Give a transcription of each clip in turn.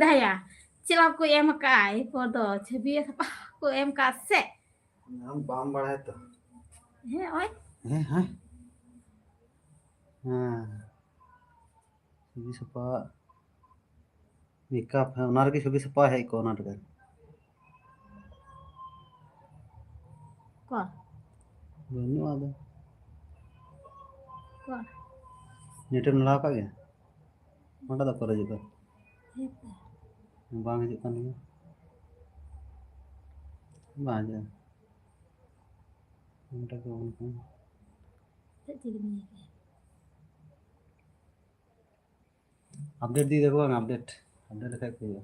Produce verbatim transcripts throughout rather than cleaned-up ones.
ᱫᱟᱭᱟ, ᱪᱮᱫ ᱞᱮᱠᱟ ᱠᱚ ᱮᱢ ᱟᱠᱟᱫᱼᱟ ᱮᱨᱯᱚᱨ ᱫᱚ ᱪᱷᱚᱵᱤ ᱥᱟᱯᱟ ᱠᱚ ᱮᱢ ᱟᱠᱟᱫ ᱥᱮ? ᱟᱢ ᱵᱟᱢ ᱵᱟᱲᱟᱭᱟ ᱛᱚ᱾ ᱦᱮᱸ, ᱚᱭ᱾ ᱦᱮᱸ, ᱦᱮᱸ᱾ ᱦᱮᱸ᱾ ᱪᱷᱚᱵᱤ ᱥᱟᱯᱟ, ᱢᱮᱠᱟᱯ, ᱦᱮᱸ, ᱚᱱᱟ ᱨᱮᱜᱮ ᱪᱷᱚᱵᱤ ᱥᱟᱯᱟ ᱦᱮᱡ ᱠᱚᱜᱼᱟ, ᱚᱱᱟ ᱨᱮᱜᱮ᱾ ᱠᱚ᱾ ᱵᱟᱹᱱᱩᱜᱼᱟ ᱟᱫᱚ᱾ ᱠᱚ᱾ ᱱᱮᱴᱮᱢ ᱞᱟᱜᱟᱣ ᱠᱟᱜ ᱜᱮᱭᱟ? ᱚᱸᱰᱮ ᱫᱚ ᱚᱠᱟᱨᱮ ᱦᱤᱡᱩᱜ ᱠᱟᱱᱟ? ᱦᱮᱸ ᱛᱚ᱾ ᱵᱟᱝ ᱦᱤᱡᱩᱜ ᱠᱟᱱ ᱜᱮᱭᱟ᱾ ᱵᱟᱝ ᱦᱤᱡᱩᱜᱼᱟ᱾ ᱚᱸᱰᱮ ᱫᱚ ᱵᱟᱝ ᱠᱟᱱᱟ᱾ ᱪᱮᱫ ᱪᱤᱞᱤᱢ ᱧᱮᱞ ᱠᱮᱫᱟ? ᱟᱯᱰᱮᱴ ᱫᱤᱭᱮ ᱫᱮᱠᱷᱚ ᱵᱟᱝ, ᱟᱯᱰᱮᱴ, ᱟᱯᱰᱮᱴ ᱞᱮᱠᱷᱟᱡ ᱠᱚ ᱦᱩᱭᱩᱜᱼᱟ᱾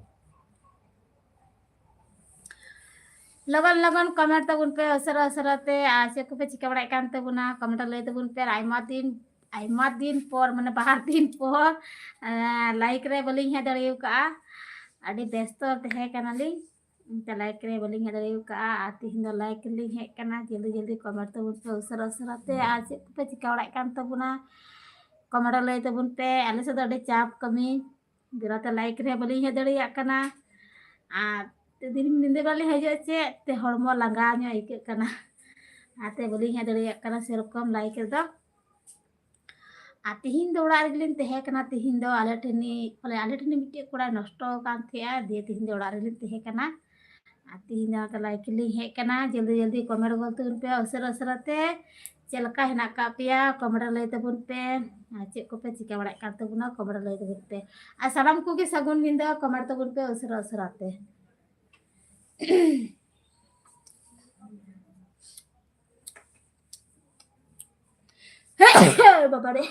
ᱞᱚᱜᱚᱱ ᱞᱚᱜᱚᱱ ᱠᱚᱢᱮᱱᱴ ᱛᱟᱵᱚᱱ ᱯᱮ ᱩᱥᱟᱹᱨᱟ ᱩᱥᱟᱹᱨᱟ ᱛᱮ, ᱟᱨ ᱪᱮᱫ ᱠᱚᱯᱮ ᱪᱤᱠᱟᱹ ᱵᱟᱲᱟᱭᱮᱫ ᱠᱟᱱ ᱛᱟᱵᱚᱱᱟ ᱠᱚᱢᱮᱱᱴ ᱨᱮ ᱞᱟᱹᱭ ᱛᱟᱵᱚᱱ ᱯᱮ᱾ ᱟᱨ ᱟᱭᱢᱟ ᱫᱤᱱ, ᱟᱭᱢᱟ ᱫᱤᱱ ᱯᱚᱨ, ᱢᱟᱱᱮ ᱵᱟᱨ ᱫᱤᱱ ᱯᱚᱨ ᱞᱟᱭᱤᱠ ᱨᱮ ᱵᱟᱹᱞᱤᱧ ᱦᱮᱡ ᱫᱟᱲᱮ ᱟᱠᱟᱫᱼᱟ, ᱟᱹᱰᱤ ᱵᱮᱥᱛᱚ ᱛᱟᱦᱮᱸ ᱠᱟᱱᱟᱞᱤᱧ, ᱚᱱᱠᱟ ᱞᱟᱭᱤᱠ ᱨᱮ ᱵᱟᱹᱞᱤᱧ ᱦᱮᱡ ᱫᱟᱲᱮ ᱟᱠᱟᱫᱼᱟ᱾ ᱟᱨ ᱛᱮᱦᱮᱧ ᱫᱚ ᱞᱟᱭᱤᱠ ᱨᱮᱞᱤᱧ ᱦᱮᱡ ᱠᱟᱱᱟ᱾ ᱡᱚᱞᱫᱤ ᱡᱚᱞᱫᱤ ᱠᱚᱢᱮᱱᱴ ᱛᱟᱵᱚᱱ ᱯᱮ ᱩᱥᱟᱹᱨᱟ ᱩᱥᱟᱹᱨᱟ ᱛᱮ᱾ ᱟᱨ ᱪᱮᱫ ᱠᱚᱯᱮ ᱪᱤᱠᱟᱹ ᱵᱟᱲᱟᱭᱮᱫ ᱠᱟᱱ ᱛᱟᱵᱚᱱᱟ ᱠᱚᱢᱮᱱᱴ ᱨᱮ ᱞᱟᱹᱭ ᱛᱟᱵᱚᱱ ᱯᱮ᱾ ᱟᱞᱮ ᱥᱮᱫ ᱫᱚ ᱟᱹᱰᱤ ᱪᱟᱯ ᱠᱟᱹᱢᱤ, ᱫᱮᱞᱟ ᱛᱮ ᱞᱟᱭᱤᱠ ᱨᱮ ᱵᱟᱹᱞᱤᱧ ᱦᱮᱡ ᱫᱟᱲᱮᱭᱟᱜ ᱠᱟᱱᱟ᱾ ᱟᱨ ᱛᱤᱱ ᱫᱤᱱ ᱧᱤᱫᱟᱹ ᱵᱮᱲᱟ ᱞᱤᱧ ᱦᱤᱡᱩᱜᱼᱟ ᱪᱮᱫ ᱛᱮ ᱦᱚᱲᱢᱚ ᱞᱟᱸᱜᱟ ᱧᱚᱜ ᱟᱹᱭᱠᱟᱹᱜ ᱠᱟᱱᱟ, ᱚᱱᱟᱛᱮ ᱵᱟᱹᱞᱤᱧ ᱦᱮᱡ ᱫᱟᱲᱮᱭᱟᱜ ᱠᱟᱱᱟ ᱥᱮᱨᱚᱠᱚᱢ ᱞᱟᱭᱤᱠ ᱨᱮᱫᱚ᱾ ᱟᱨ ᱛᱤᱦᱤᱧ ᱫᱚ ᱚᱲᱟᱜ ᱨᱮᱜᱮᱞᱤᱧ ᱛᱟᱦᱮᱸ ᱠᱟᱱᱟ᱾ ᱛᱤᱦᱤᱧ ᱫᱚ ᱟᱞᱮ ᱴᱷᱮᱱᱤᱡ, ᱵᱚᱞᱮ ᱟᱞᱮ ᱴᱷᱮᱱᱤᱡ ᱢᱤᱫᱴᱮᱡ ᱠᱚᱲᱟᱭ ᱱᱚᱥᱴᱚ ᱟᱠᱟᱱ ᱛᱟᱦᱮᱸᱜᱼᱟ, ᱫᱤᱭᱮ ᱛᱤᱦᱤᱧ ᱫᱚ ᱚᱲᱟᱜ ᱨᱮᱞᱤᱧ ᱛᱟᱦᱮᱸ ᱠᱟᱱᱟ᱾ ᱟᱨ ᱛᱤᱦᱤᱧ ᱫᱚ ᱚᱱᱟᱛᱮ ᱞᱟᱭᱤᱠ ᱞᱤᱧ ᱦᱮᱡ ᱠᱟᱱᱟ᱾ ᱡᱚᱞᱫᱤ ᱡᱚᱞᱫᱤ ᱠᱚᱢᱮᱱᱴ ᱜᱚᱫ ᱛᱟᱵᱚᱱ ᱯᱮ ᱩᱥᱟᱹᱨᱟ ᱩᱥᱟᱹᱨᱟ ᱛᱮ᱾ ᱪᱮᱫ ᱞᱮᱠᱟ ᱦᱮᱱᱟᱜ ᱟᱠᱟᱫ ᱯᱮᱭᱟ ᱠᱚᱢᱮᱱᱴ ᱨᱮ ᱞᱟᱹᱭ ᱛᱟᱵᱚᱱ ᱯᱮ᱾ ᱟᱨ ᱪᱮᱫ ᱠᱚᱯᱮ ᱪᱤᱠᱟᱹ ᱵᱟᱲᱟᱭᱮᱫ ᱠᱟᱱ ᱛᱟᱵᱚᱱᱟ ᱠᱚᱢᱮᱱᱴ ᱨᱮ ᱞᱟᱹᱭ ᱛᱟᱵᱚᱱ ᱯᱮ᱾ ᱟᱨ ᱥᱟᱱᱟᱢ ᱠᱚᱜᱮ ᱥᱟᱹᱜᱩᱱ ᱧᱤᱫᱟᱹ ᱠᱚᱢᱮᱱᱴ ᱛᱟᱵᱚᱱ ᱯᱮ ᱩᱥᱟᱹᱨᱟ ᱩᱥᱟᱹᱨᱟ ᱛᱮ᱾ ᱵᱟᱵᱟ ᱨᱮ,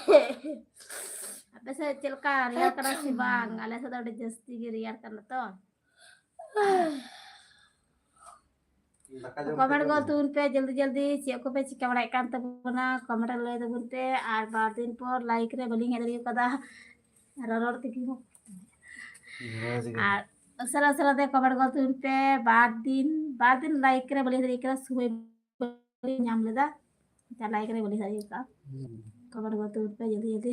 ᱟᱯᱮ ᱥᱮᱫ ᱪᱮᱫ ᱞᱮᱠᱟ ᱨᱮᱭᱟᱲ ᱠᱟᱱᱟ ᱥᱮ ᱵᱟᱝ? ᱟᱞᱮ ᱥᱮᱫ ᱫᱚ ᱟᱹᱰᱤ ᱡᱟᱹᱥᱛᱤ ᱜᱮ ᱨᱮᱭᱟᱲ ᱠᱟᱱᱟ ᱛᱚ᱾ ᱫᱟᱠᱟ ᱡᱚᱢ ᱠᱚᱢᱮᱱᱴ ᱠᱟᱛᱮ ᱜᱚᱫ ᱛᱟᱵᱚᱱ ᱯᱮ ᱡᱚᱞᱫᱤ ᱡᱚᱞᱫᱤ, ᱪᱮᱫ ᱠᱚᱯᱮ ᱪᱤᱠᱟᱹ ᱵᱟᱲᱟᱭᱮᱫ ᱠᱟᱱ ᱛᱟᱵᱚᱱᱟ ᱠᱚᱢᱮᱱᱴ ᱨᱮ ᱞᱟᱹᱭ ᱛᱟᱵᱚᱱ ᱯᱮ᱾ ᱟᱨ ᱵᱟᱨ ᱫᱤᱱ ᱯᱚᱨ ᱞᱟᱭᱤᱠ ᱨᱮ ᱵᱟᱹᱞᱤᱧ ᱦᱮᱡ ᱫᱟᱲᱮ ᱠᱟᱫᱟ, ᱨᱚᱨᱚᱲ ᱛᱮᱜᱮ᱾ ᱨᱚᱲ ᱛᱮᱜᱮ᱾ ᱟᱨ ᱩᱥᱟᱹᱨᱟ ᱩᱥᱟᱹᱨᱟ ᱛᱮ ᱠᱚᱢᱮᱱᱴ ᱜᱚᱫ ᱛᱟᱵᱚᱱ ᱯᱮ᱾ ᱵᱟᱨ ᱫᱤᱱ, ᱵᱟᱨ ᱫᱤᱱ ᱞᱟᱭᱤᱠ ᱨᱮ ᱵᱟᱹᱞᱤᱧ ᱦᱮᱡ ᱫᱟᱲᱮ ᱠᱟᱫᱟ, ᱥᱚᱢᱚᱭ ᱵᱟᱹᱞᱤᱧ ᱧᱟᱢ ᱞᱮᱫᱟ, ᱞᱟᱭᱤᱠ ᱨᱮ ᱵᱟᱹᱞᱤᱧ ᱦᱮᱡ ᱫᱟᱲᱮ ᱠᱟᱫᱟ᱾ ᱠᱚᱢᱮᱱᱴ ᱜᱚᱫ ᱛᱟᱵᱚᱱ ᱯᱮ ᱡᱚᱞᱫᱤ ᱡᱚᱞᱫᱤ᱾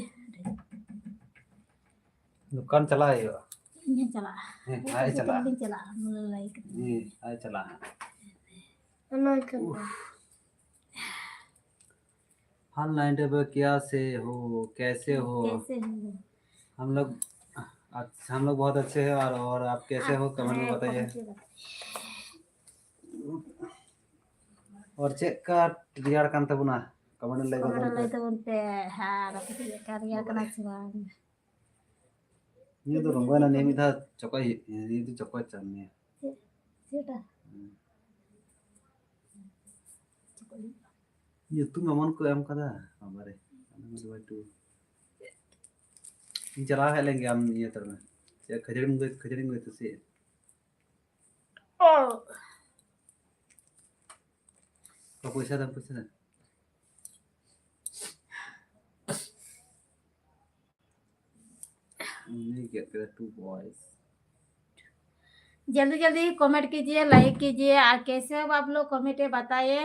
ᱫᱚᱠᱟᱱ ᱪᱟᱞᱟᱣ ᱦᱩᱭᱩᱜᱼᱟ᱾ ᱤᱧ ᱦᱚᱸ ᱪᱟᱞᱟᱜᱼᱟ᱾ ᱦᱮᱸ, ᱟᱡ ᱪᱟᱞᱟᱜᱼᱟ᱾ ᱤᱧ ᱪᱟᱞᱟᱜᱼᱟ, ᱢᱩᱞᱟᱹ ᱞᱟᱹᱭ ᱠᱟᱛᱮ᱾ ᱦᱮᱸ, ᱟᱡ ᱪᱟᱞᱟᱜᱼᱟ᱾ ᱚᱱᱟ ᱠᱟᱱᱟ᱾ ᱦᱟᱞ ᱱᱟᱭᱤᱴ ᱵᱮ ᱠᱮᱭᱟ ᱥᱮ ᱦᱳ, ᱠᱮᱥᱮ ᱦᱳ? ᱠᱮᱥᱮ ᱦᱳ? हम लोग, अच्छा, हम लोग बहुत अच्छे हैं। और, और आप कैसे हो? कमेंट में बताइए। और ᱪᱮᱫ ᱞᱮᱠᱟ ᱨᱮᱭᱟᱲ ᱠᱟᱱ ᱛᱟᱵᱚᱱᱟ? ᱠᱚᱢᱮᱱᱴ ᱞᱟᱹᱭ ᱛᱟᱵᱚᱱ ᱯᱮ᱾ ᱞᱟᱹᱭ ᱛᱟᱵᱚᱱ ᱯᱮ᱾ ᱦᱮᱸ, ᱟᱯᱮ ᱪᱮᱫ ᱞᱮᱠᱟ ᱨᱮᱭᱟᱲ ᱠᱟᱱᱟ ᱥᱮ ᱵᱟᱝ? ᱱᱤᱭᱟᱹ ᱫᱚ ᱨᱚᱝᱜᱚᱭᱮᱱᱟ, ᱱᱤᱭᱟᱹ ᱢᱤᱫ ᱫᱷᱟᱣ ᱪᱚᱠᱚᱡ ᱦᱩᱭᱩᱜ ᱛᱤᱧᱟ, ᱱᱤᱭᱟᱹ ᱫᱚ ᱪᱚᱠᱚᱡ ᱪᱟᱞ ᱱᱤᱭᱟᱹ᱾ ᱪᱮᱫ? ᱪᱮᱫᱴᱟ? ᱦᱩᱸ᱾ ᱪᱚᱠᱚᱡ ᱦᱩᱭᱩᱜᱼᱟ᱾ ᱧᱩᱛᱩᱢ ᱮᱢᱚᱱ ᱠᱚ ᱮᱢ ᱠᱟᱫᱟ, ᱵᱟᱵᱟᱨᱮ᱾ ᱤᱧ ᱪᱟᱞᱟᱣ ᱦᱮᱡ ᱞᱮᱱ ᱜᱮ ᱟᱢ ᱤᱭᱟᱹ ᱛᱚᱨᱟ᱾ ᱪᱮᱫ ᱠᱷᱟᱹᱡᱟᱹᱲᱤᱢ ᱟᱹᱜᱩᱭ, ᱠᱷᱟᱹᱡᱟᱹᱲᱤᱢ ᱟᱹᱜᱩᱭ ᱛᱮ ᱥᱮ? ᱚ᱾ ᱚ, ᱯᱚᱭᱥᱟ ᱫᱮᱱ, ᱯᱚᱭᱥᱟ ᱫᱮᱱ᱾ उन्हें क्या करे, टू बॉयज। जल्दी जल्दी कमेंट कीजिए, लाइक कीजिए, और कैसे हो आप लोग कमेंट में बताइए।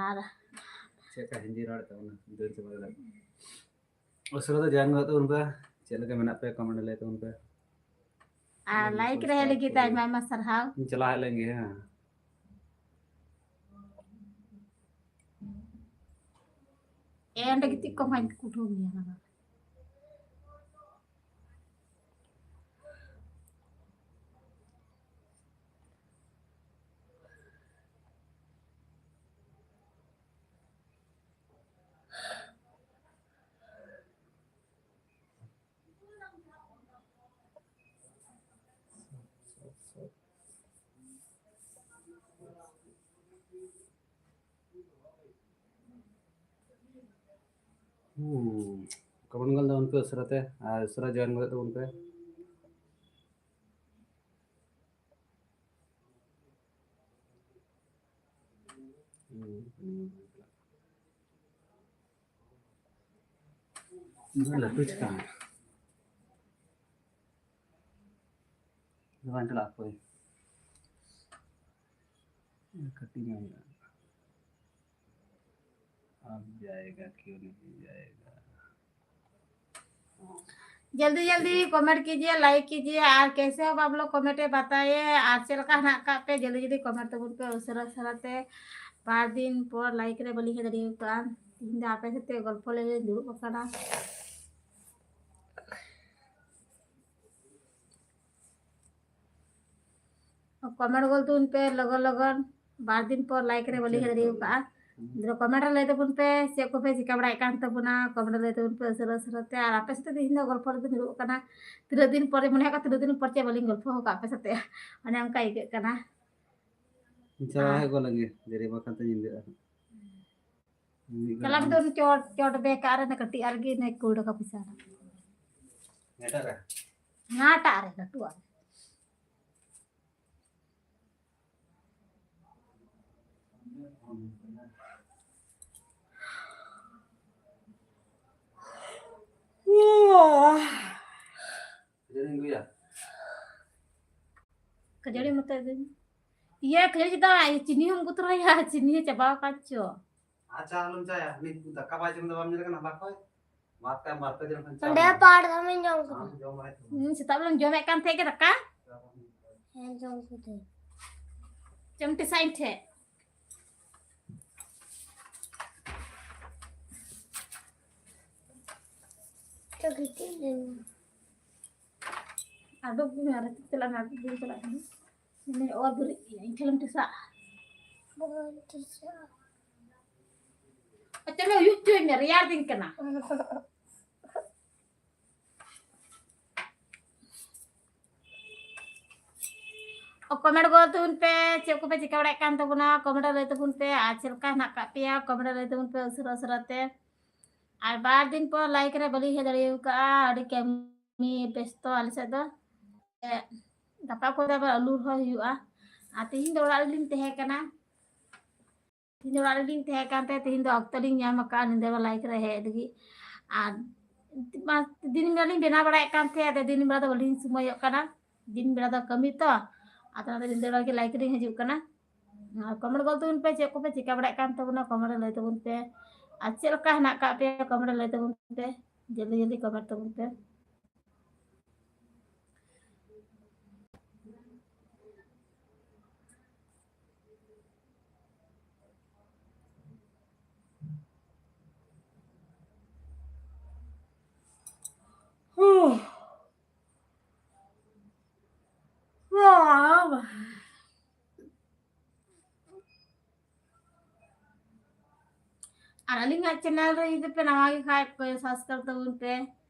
ᱟᱨ ᱪᱮᱫ ᱞᱮᱠᱟ ᱦᱤᱱᱫᱤ ᱨᱚᱲ ᱛᱟᱵᱚᱱᱟ, ᱫᱟᱹᱲ ᱪᱟᱵᱟ ᱠᱮᱫᱟ᱾ ᱩᱥᱟᱹᱨᱟ ᱛᱮ ᱡᱚᱭᱮᱱ ᱜᱚᱫᱚᱜ ᱛᱟᱵᱚᱱ ᱯᱮ, ᱪᱮᱫ ᱞᱮᱠᱟ ᱢᱮᱱᱟᱜ ᱯᱮᱭᱟ ᱠᱚᱢᱮᱱᱴ ᱞᱟᱹᱭ ᱛᱟᱵᱚᱱ ᱯᱮ᱾ ᱟᱨ ᱞᱟᱭᱤᱠ ᱨᱮ ᱞᱟᱹᱜᱤᱫ ᱛᱮ ᱟᱭᱢᱟ ᱟᱭᱢᱟ ᱥᱟᱨᱦᱟᱣ᱾ ᱤᱧ ᱪᱟᱞᱟᱣ ᱦᱮᱡ ᱞᱮᱱ ᱜᱮ, ᱦᱮᱸ᱾ ᱮ, ᱚᱸᱰᱮ ᱜᱤᱛᱤᱡ ᱠᱚᱜ ᱢᱮ, ᱠᱩᱴᱷᱟᱹᱣ ᱢᱮᱭᱟ ᱞᱟᱜᱟ᱾ ᱦᱩᱸ, ᱠᱚᱢᱮᱱᱴ ᱜᱚᱫ ᱛᱟᱵᱚᱱ ᱯᱮ ᱩᱥᱟᱹᱨᱟ ᱛᱮ, ᱟᱨ ᱩᱥᱟᱹᱨᱟ ᱡᱚᱭᱮᱱ ᱜᱚᱫᱚᱜ ᱛᱟᱵᱚᱱ ᱯᱮ᱾ ᱦᱩᱸ, ᱦᱩᱸ᱾ ᱞᱟᱹᱴᱩ ᱪᱤᱠᱟᱹ ᱢᱮ᱾ ᱫᱚ ᱵᱟᱝ ᱪᱟᱞᱟᱜᱼᱟ ᱚᱠᱚᱭ᱾ ᱠᱟᱹᱴᱤᱡ ᱧᱚᱜ ᱦᱩᱭᱩᱜᱼᱟ᱾ अब जाएगा, क्यों नहीं जाएगा? जल्दी जल्दी कमेंट कीजिए, लाइक कीजिए, और कैसे हो आप लोग कमेंट में बताइए, और ᱪᱮᱫ ᱞᱮᱠᱟ ᱦᱮᱱᱟᱜ ᱟᱠᱟᱫ ᱯᱮ, ᱡᱚᱞᱫᱤ ᱡᱚᱞᱫᱤ ᱠᱚᱢᱮᱱᱴ ᱛᱟᱵᱚᱱ ᱯᱮ ᱩᱥᱟᱹᱨᱟ ᱩᱥᱟᱹᱨᱟ ᱛᱮ᱾ ᱵᱟᱨ ᱫᱤᱱ ᱯᱚᱨ ᱞᱟᱭᱤᱠ ᱨᱮ ᱵᱟᱹᱞᱤᱧ ᱦᱮᱡ ᱫᱟᱲᱮ ᱟᱠᱟᱫᱼᱟ᱾ ᱛᱮᱦᱮᱧ ᱫᱚ ᱟᱯᱮ ᱥᱟᱛᱮ ᱜᱚᱞᱯᱚ ᱞᱟᱹᱜᱤᱫ ᱞᱤᱧ ᱫᱩᱲᱩᱵ ᱟᱠᱟᱱᱟ᱾ ᱠᱚᱢᱮᱱᱴ ᱜᱚᱞ ᱛᱟᱵᱚᱱ ᱯᱮ ᱞᱚᱜᱚᱱ ᱞᱚᱜᱚᱱ, ᱵᱟᱨ ᱫᱤᱱ ᱯᱚᱨ ᱞᱟᱭᱤᱠ ᱨᱮ ᱵᱟᱹᱞᱤᱧ ᱦᱮᱡ ᱫᱟᱲᱮ ᱟᱠᱟᱫᱼᱟ᱾ ᱟᱫᱚ ᱠᱚᱢᱮᱱᱴ ᱨᱮ ᱞᱟᱹᱭ ᱛᱟᱵᱚᱱ ᱯᱮ ᱪᱮᱫ ᱠᱚᱯᱮ ᱪᱤᱠᱟ ᱵᱟᱲᱟᱭᱮᱫ ᱠᱟᱱ ᱛᱟᱵᱚᱱᱟ, ᱠᱚᱢᱮᱱᱴ ᱨᱮ ᱞᱟᱹᱭ ᱛᱟᱵᱚᱱ ᱯᱮ ᱩᱥᱟᱹᱨᱟ ᱩᱥᱟᱹᱨᱟ ᱛᱮ᱾ ᱟᱨ ᱟᱯᱮ ᱥᱟᱛᱮ ᱛᱮᱦᱮᱧ ᱫᱚ ᱜᱚᱞᱯᱚ ᱨᱮᱫᱚ ᱫᱩᱲᱩᱵ ᱟᱠᱟᱱᱟ᱾ ᱛᱤᱱᱟᱹᱜ ᱫᱤᱱ ᱯᱚᱨᱮ ᱢᱚᱱᱮ ᱦᱩᱭᱩᱜ ᱠᱟᱱᱟ, ᱛᱤᱱᱟᱹᱜ ᱫᱤᱱ ᱯᱚᱨ ᱪᱮᱫ ᱵᱟᱹᱞᱤᱧ ᱜᱚᱞᱯᱚ ᱟᱠᱟᱫ ᱟᱯᱮ ᱥᱟᱛᱮ, ᱚᱱᱮ ᱚᱱᱠᱟ ᱟᱹᱭᱠᱟᱹᱜ ᱠᱟᱱᱟ᱾ ᱪᱟᱞᱟᱣ ᱦᱮᱡ ᱜᱚᱫ ᱞᱮᱱ ᱜᱮ, ᱫᱮᱨᱤ ᱵᱟᱠᱷᱟᱱ ᱛᱚ ᱧᱤᱫᱟᱹᱜᱼᱟ᱾ ᱢᱤᱫ ᱪᱟᱞᱟᱣ ᱵᱮᱲᱟ ᱫᱚ ᱪᱚᱴ ᱪᱚᱴ ᱵᱮᱠ ᱟᱨ ᱚᱱᱟ ᱠᱟᱹᱴᱤᱡ ᱟᱨ ᱜᱮ ᱚᱱᱮ ᱠᱩᱲᱤ ᱴᱟᱠᱟ ᱯᱚᱭᱥᱟ᱾ ᱱᱮᱴᱟᱜ ᱨᱮ? ᱦᱟᱱᱟᱴᱟᱜ ᱨᱮ, ᱞᱟᱹᱴᱩᱣᱟᱜ ᱨᱮ᱾ ᱠᱷᱟᱹᱡᱟᱹᱲᱤ ᱢᱚᱛᱚ ᱟᱹᱜᱩᱭ ᱢᱮ᱾ ᱤᱭᱟᱹ, ᱠᱷᱟᱹᱡᱟᱹᱲᱤ ᱪᱮᱫᱟᱜ? ᱪᱤᱱᱤ ᱦᱚᱸᱢ ᱟᱹᱜᱩ ᱛᱚᱨᱟᱭᱟ, ᱪᱤᱱᱤ ᱦᱚᱸ ᱪᱟᱵᱟ ᱟᱠᱟᱱ ᱪᱚ᱾ ᱟᱪᱪᱷᱟ, ᱟᱞᱚᱢ ᱪᱟᱭᱟ, ᱩᱱᱤ ᱫᱟᱠᱟ ᱵᱟᱭ ᱡᱚᱢ ᱮᱫᱟ, ᱵᱟᱢ ᱧᱮᱞ ᱠᱟᱱᱟ? ᱵᱟᱠᱚ ᱵᱟᱫ ᱠᱟᱜ ᱵᱟᱨ ᱯᱮ ᱫᱤᱱ ᱠᱷᱚᱱ ᱪᱟ ᱚᱸᱰᱮ ᱵᱟᱹᱱᱩᱜ᱾ ᱯᱟᱲ ᱫᱚᱢᱮᱧ ᱡᱚᱢ ᱠᱮᱫᱟ᱾ ᱟᱢ ᱡᱚᱢ ᱵᱟᱲᱟᱭ ᱛᱟᱢᱟ᱾ ᱦᱩᱸ, ᱥᱮᱛᱟᱜ ᱵᱮᱞᱟᱢ ᱡᱚᱢᱮᱫ ᱠᱟᱱ ᱛᱟᱦᱮᱸᱫ ᱜᱮ ᱫᱟᱠᱟ? ᱦᱮᱸ, ᱡᱚᱢ ᱠᱤᱫᱟᱹᱧ᱾ ᱪᱮᱫ ᱮᱢ ᱴᱮᱥᱟ ᱤᱧ ᱴᱷᱮᱡ? ᱪᱚ, ᱜᱤᱛᱤᱡ ᱞᱮᱱ᱾ ᱟᱫᱚ ᱟᱨ ᱪᱮᱫ ᱪᱟᱞᱟᱜ ᱠᱟᱱᱟ, ᱟᱫᱚ ᱪᱟᱞᱟᱜ ᱠᱟᱱᱟ᱾ ᱤᱧ ᱚᱨ ᱫᱩᱨᱤᱡ ᱠᱮᱭᱟ, ᱤᱧ ᱴᱷᱮᱱ ᱮᱢ ᱴᱮᱥᱟᱜᱼᱟ᱾ ᱵᱟᱹᱧ ᱴᱮᱥᱟᱜᱼᱟ᱾ ᱪᱚᱞᱚ, ᱦᱩᱭᱩᱜ ᱦᱚᱪᱚᱭ ᱢᱮ, ᱨᱮᱭᱟᱲ ᱫᱤᱱ ᱠᱟᱱᱟ᱾ ᱠᱚᱢᱮᱱᱴ ᱜᱚᱫ ᱛᱟᱵᱚᱱ ᱯᱮ, ᱪᱮᱫ ᱠᱚᱯᱮ ᱪᱤᱠᱟᱹ ᱵᱟᱲᱟᱭᱮᱫ ᱠᱟᱱ ᱛᱟᱵᱚᱱᱟ, ᱠᱚᱢᱮᱱᱴ ᱨᱮ ᱞᱟᱹᱭ ᱛᱟᱵᱚᱱ ᱯᱮ᱾ ᱟᱨ ᱪᱮᱫ ᱞᱮᱠᱟ ᱦᱮᱱᱟᱜ ᱟᱠᱟᱫ ᱯᱮᱭᱟ, ᱠᱚᱢᱮᱱᱴ ᱨᱮ ᱞᱟᱹᱭ ᱛᱟᱵᱚᱱ ᱯᱮ ᱩᱥᱟᱹᱨᱟ ᱩᱥᱟᱹᱨᱟ ᱛᱮ᱾ ᱟᱨ ᱵᱟᱨ ᱫᱤᱱ ᱯᱚᱨ ᱞᱟᱭᱤᱠ ᱨᱮ ᱵᱟᱹᱞᱤᱧ ᱦᱮᱡ ᱫᱟᱲᱮ ᱟᱠᱟᱫᱼᱟ, ᱟᱹᱰᱤ ᱠᱟᱹᱢᱤ ᱵᱮᱥᱛᱚ ᱟᱞᱮ ᱥᱮᱫ ᱫᱚ᱾ ᱫᱟᱠᱟ ᱠᱚᱫᱚ ᱟᱵᱟᱨ ᱟᱹᱞᱩ ᱨᱚᱦᱚᱭ ᱦᱩᱭᱩᱜᱼᱟ᱾ ᱟᱨ ᱛᱮᱦᱮᱧ ᱫᱚ ᱚᱲᱟᱜ ᱨᱮᱞᱤᱧ ᱛᱟᱦᱮᱸ ᱠᱟᱱᱟ, ᱛᱮᱦᱮᱧ ᱫᱚ ᱚᱲᱟᱜ ᱨᱮᱞᱤᱧ ᱛᱟᱦᱮᱸ ᱠᱟᱱ ᱛᱮ ᱛᱮᱦᱮᱧ ᱫᱚ ᱚᱠᱛᱚ ᱞᱤᱧ ᱧᱟᱢ ᱟᱠᱟᱫᱼᱟ ᱧᱤᱫᱟᱹ ᱵᱮᱲᱟ ᱞᱟᱭᱤᱠ ᱨᱮ ᱦᱮᱡ ᱞᱟᱹᱜᱤᱫ᱾ ᱟᱨ ᱫᱤᱱ ᱵᱮᱲᱟ ᱞᱤᱧ ᱵᱮᱱᱟᱣ ᱵᱟᱲᱟᱭᱮᱫ ᱠᱟᱱ ᱛᱟᱦᱮᱸᱫ, ᱟᱫᱚ ᱫᱤᱱ ᱵᱮᱲᱟ ᱫᱚ ᱵᱟᱹᱞᱤᱧ ᱥᱚᱢᱚᱭᱚᱜ ᱠᱟᱱᱟ, ᱫᱤᱱ ᱵᱮᱲᱟ ᱫᱚ ᱠᱟᱹᱢᱤ ᱛᱚ, ᱟᱫᱚ ᱚᱱᱟᱛᱮ ᱧᱤᱫᱟᱹ ᱵᱮᱲᱟ ᱜᱮ ᱞᱟᱭᱤᱠ ᱨᱮᱞᱤᱧ ᱦᱤᱡᱩᱜ ᱠᱟᱱᱟ᱾ ᱟᱨ ᱠᱚᱢᱮᱱᱴ ᱜᱚᱫ ᱛᱟᱵᱚᱱ ᱯᱮ, ᱪᱮᱫ ᱠᱚᱯᱮ ᱪᱤᱠᱟ ᱵᱟᱲᱟᱭᱮᱫ ᱠᱟᱱ ᱛᱟᱵᱚᱱᱟ, ᱠᱚᱢᱮᱱᱴ ᱨᱮ ᱞᱟᱹᱭ ᱛᱟᱵᱚᱱ ᱯᱮ᱾ ᱟᱨ ᱪᱮᱫ ᱞᱮᱠᱟ ᱦᱮᱱᱟᱜ ᱟᱠᱟᱫ ᱯᱮᱭᱟ, ᱠᱚᱢᱮᱱᱴ ᱨᱮ ᱞᱟᱹᱭ ᱛᱟᱵᱚᱱ ᱯᱮ, ᱡᱚᱞᱫᱤ ᱡᱚᱞᱫᱤ ᱠᱚᱢᱮᱱᱴ ᱛᱟᱵᱚᱱ ᱯᱮ᱾ ᱟᱹᱞᱤᱧᱟᱜ channel ᱨᱮ ᱡᱩᱫᱤ ᱯᱮ ᱱᱟᱣᱟ ᱜᱮ ᱠᱷᱟᱡ ᱯᱮ subscribe ᱛᱟᱵᱚᱱ ᱯᱮ,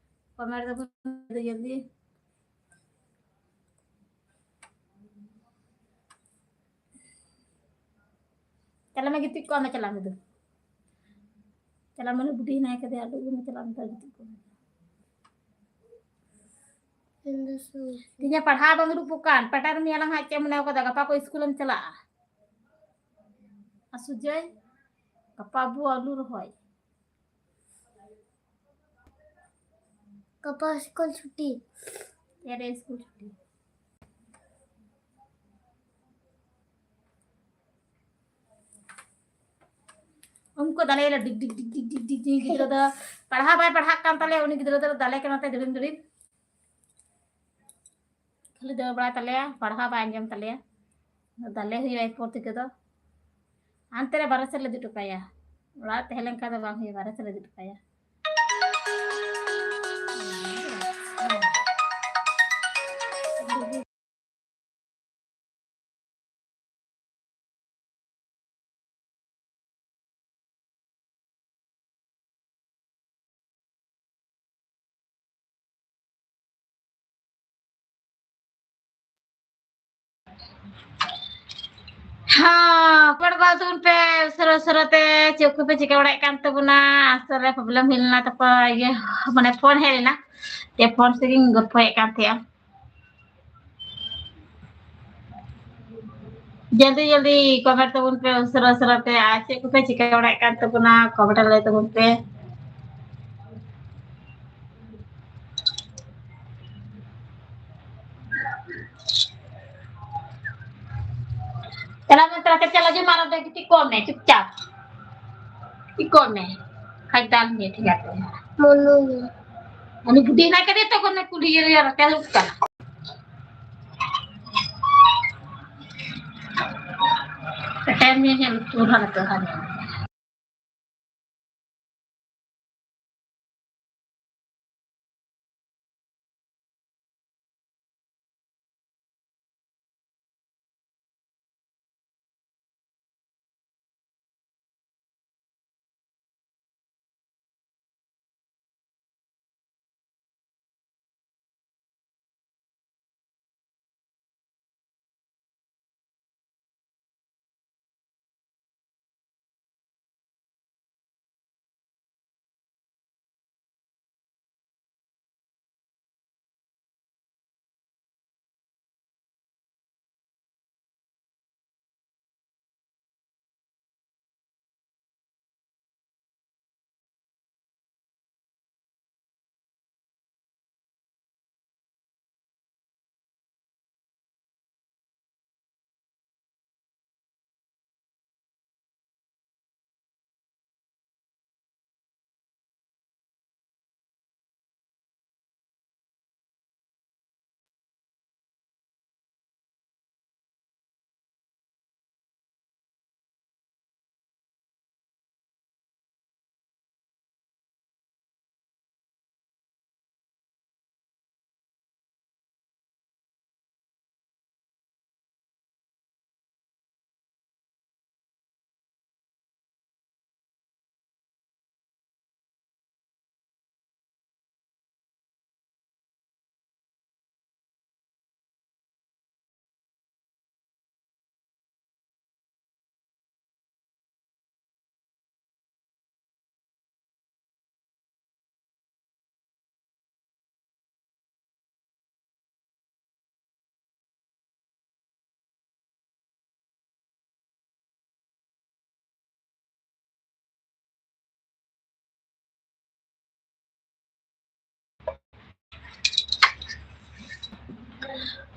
comment ᱛᱟᱵᱚᱱ ᱯᱮ ᱡᱚᱞᱫᱤ᱾ ᱪᱟᱞᱟᱜ ᱢᱮ ᱜᱤᱛᱤᱡ ᱠᱚᱜ ᱢᱮ, ᱪᱟᱞᱟᱜ ᱢᱮ ᱫᱩ᱾ ᱪᱟᱞᱟᱜ ᱢᱮ, ᱵᱩᱰᱷᱤ ᱦᱮᱱᱟᱭ ᱠᱟᱫᱮᱭᱟ, ᱟᱞᱚ ᱩᱱᱤ ᱪᱟᱞᱟᱜ ᱢᱮ, ᱜᱤᱛᱤᱡ ᱠᱚᱜ ᱢᱮ᱾ ᱤᱧ ᱫᱚ ᱥᱩ- ᱛᱮᱦᱮᱧ ᱯᱟᱲᱦᱟᱣ ᱵᱟᱝ ᱫᱩᱲᱩᱵ ᱠᱟᱱ, ᱯᱟᱴᱟᱨᱢᱤ ᱟᱞᱟᱝ ᱦᱟᱸᱜ ᱪᱮᱫ ᱮᱢ ᱢᱚᱱᱮ ᱠᱟᱫᱟ, ᱜᱟᱯᱟ ᱠᱚ ᱥᱠᱩᱞᱮᱢ ᱪᱟᱞᱟᱜᱼᱟ? ᱟᱨ ᱥᱩᱡᱚᱭ, ᱜᱟᱯᱟ ᱟᱵᱚ ᱟᱹᱞᱩ ᱨᱚᱦᱚᱭ᱾ ᱜᱟᱯᱟ ᱥᱠᱩᱞ ᱪᱷᱩᱴᱤ᱾ ᱮᱨᱮ ᱥᱠᱩᱞ ᱪᱷᱩᱴᱤ᱾ ᱩᱱᱠᱩ ᱫᱟᱞᱮ ᱰᱤᱜ ᱰᱤᱜ ᱰᱤᱜ ᱰᱤᱜ ᱰᱤᱜ ᱰᱤᱜ ᱰᱤᱜ ᱜᱤᱫᱽᱨᱟᱹ ᱫᱚ ᱯᱟᱲᱦᱟᱣ ᱵᱟᱭ ᱯᱟᱲᱦᱟᱜ ᱠᱟᱱ ᱛᱟᱞᱮᱭᱟ, ᱩᱱᱤ ᱜᱤᱫᱽᱨᱟᱹ ᱫᱚ ᱫᱟᱞᱮ ᱠᱟᱱᱟ ᱛᱮ ᱫᱤᱲᱤᱢ ᱫᱤᱲᱤᱢ᱾ ᱠᱷᱟᱹᱞᱤ ᱫᱟᱹᱲ ᱵᱟᱲᱟᱭ ᱛᱟᱞᱮᱭᱟ, ᱯᱟᱲᱦᱟᱣ ᱵᱟᱭ ᱟᱸᱡᱚᱢ ᱛᱟᱞᱮᱭᱟ᱾ ᱫᱟᱞᱮ ᱦᱩᱭᱩᱜᱼᱟ ᱮᱨᱯᱚᱨ ᱛᱷᱮᱠᱮ ᱫᱚ᱾ ᱦᱟᱱᱛᱮ ᱨᱮ ᱵᱟᱨᱦᱮ ᱥᱮᱫ ᱞᱮ ᱤᱫᱤ ᱦᱚᱴᱚ ᱠᱟᱭᱟ᱾ ᱚᱲᱟᱜ ᱨᱮ ᱛᱟᱦᱮᱸ ᱞᱮᱱᱠᱷᱟᱱ ᱫᱚ ᱵᱟᱝ ᱦᱩᱭᱩᱜᱼᱟ, ᱵᱟᱨᱦᱮ ᱥᱮᱫ ᱞᱮ ᱤᱫᱤ ᱦᱚᱴᱚ ᱠᱟᱭᱟ᱾ ᱦᱚᱸ, ᱨᱚᱯᱚᱲ ᱵᱟᱲᱟ ᱛᱟᱵᱚᱱ ᱯᱮ ᱩᱥᱟᱹᱨᱟ ᱩᱥᱟᱹᱨᱟ ᱛᱮ, ᱪᱮᱫ ᱠᱚᱯᱮ ᱪᱤᱠᱟᱹ ᱵᱟᱲᱟᱭᱮᱫ ᱠᱟᱱ ᱛᱟᱵᱚᱱᱟ? ᱟᱥᱚᱞ ᱨᱮ problem ᱦᱩᱭ ᱞᱮᱱᱟ ᱛᱟᱠᱚ, ᱤᱭᱟᱹ, ᱢᱟᱱᱮ phone ᱦᱮᱡ ᱞᱮᱱᱟ, ᱡᱮ phone ᱛᱮᱜᱤᱧ ᱜᱚᱞᱯᱷᱚᱭᱮᱫ ᱠᱟᱱ ᱛᱟᱦᱮᱸᱜᱼᱟ᱾ ᱡᱚᱞᱫᱤ ᱡᱚᱞᱫᱤ comment ᱛᱟᱵᱚᱱ ᱯᱮ ᱩᱥᱟᱹᱨᱟ ᱩᱥᱟᱹᱨᱟ ᱛᱮ, ᱟᱨ ᱪᱮᱫ ᱠᱚᱯᱮ ᱪᱤᱠᱟᱹ ᱵᱟᱲᱟᱭᱮᱫ ᱠᱟᱱ ᱛᱟᱵᱚᱱᱟ, comment ᱨᱮ ᱞᱟᱹᱭ ᱛᱟᱵᱚᱱ ᱯᱮ᱾ ᱪᱟᱞᱟᱜ ᱢᱮ, ᱛᱟᱲᱟᱛᱟᱲᱤ ᱪᱟᱞᱟᱜ ᱡᱚᱢ ᱟᱨ ᱚᱸᱰᱮ ᱜᱤᱛᱤᱡ ᱠᱚᱜ ᱢᱮ ᱪᱩᱯᱪᱟᱯ᱾ ᱜᱤᱛᱤᱡ ᱠᱚᱜ ᱢᱮ᱾ ᱠᱷᱟᱡ ᱫᱟᱞ ᱢᱮ, ᱴᱷᱤᱠ ᱟᱪᱷᱮ᱾ ᱢᱚᱱᱩ᱾ ᱩᱱᱤ ᱵᱩᱰᱷᱤ ᱦᱮᱱᱟᱭ ᱠᱟᱫᱮᱭᱟ ᱛᱚ, ᱠᱳᱱᱳ ᱠᱩᱞᱤ ᱤᱭᱟᱹ ᱨᱮ ᱨᱟᱠᱟᱵ ᱠᱟᱱᱟ᱾ ᱮᱴᱟᱜ ᱢᱤᱭᱟᱹ ᱧᱮᱞ ᱩᱛᱩ ᱦᱟᱱᱟ ᱛᱚ ᱦᱟᱱᱟ᱾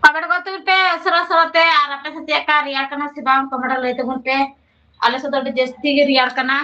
ᱠᱚᱢᱮᱱᱴ ᱜᱚᱫ ᱛᱟᱵᱚᱱ ᱯᱮ ᱥᱚᱨᱟ ᱥᱚᱨᱟ ᱛᱮ, ᱟᱨ ᱟᱯᱮ ᱥᱮᱫ ᱪᱮᱫ ᱞᱮᱠᱟ ᱨᱮᱭᱟᱲ ᱠᱟᱱᱟ ᱥᱮ ᱵᱟᱝ, ᱠᱚᱢᱮᱱᱴ ᱨᱮ ᱞᱟᱹᱭ ᱛᱟᱵᱚᱱ ᱯᱮ᱾ ᱟᱞᱮ ᱥᱮᱫ ᱫᱚ ᱟᱹᱰᱤ ᱡᱟᱹᱥᱛᱤ ᱜᱮ ᱨᱮᱭᱟᱲ ᱠᱟᱱᱟ᱾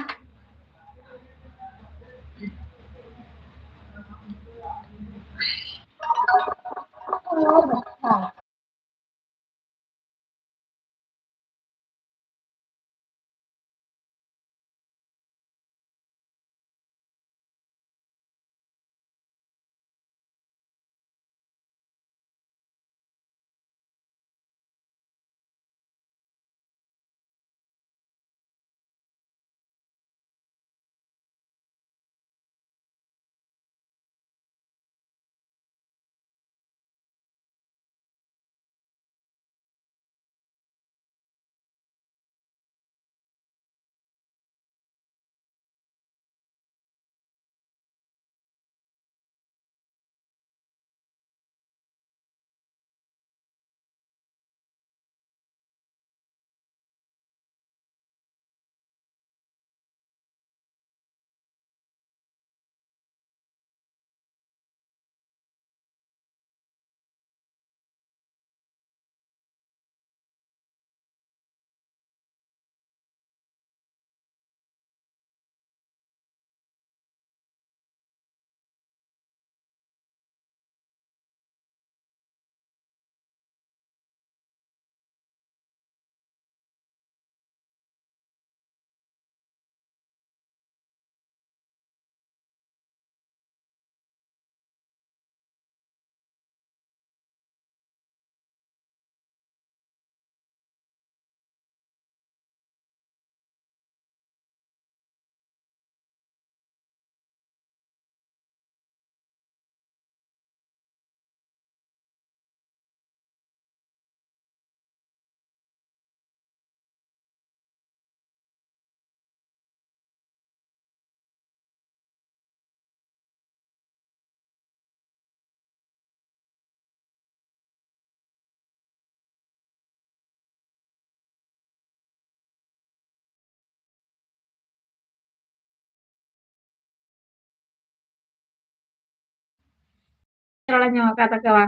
ᱨᱚᱲ ᱟᱸᱡᱚᱢᱚᱜ ᱠᱟᱱ ᱛᱟᱠᱚᱣᱟ᱾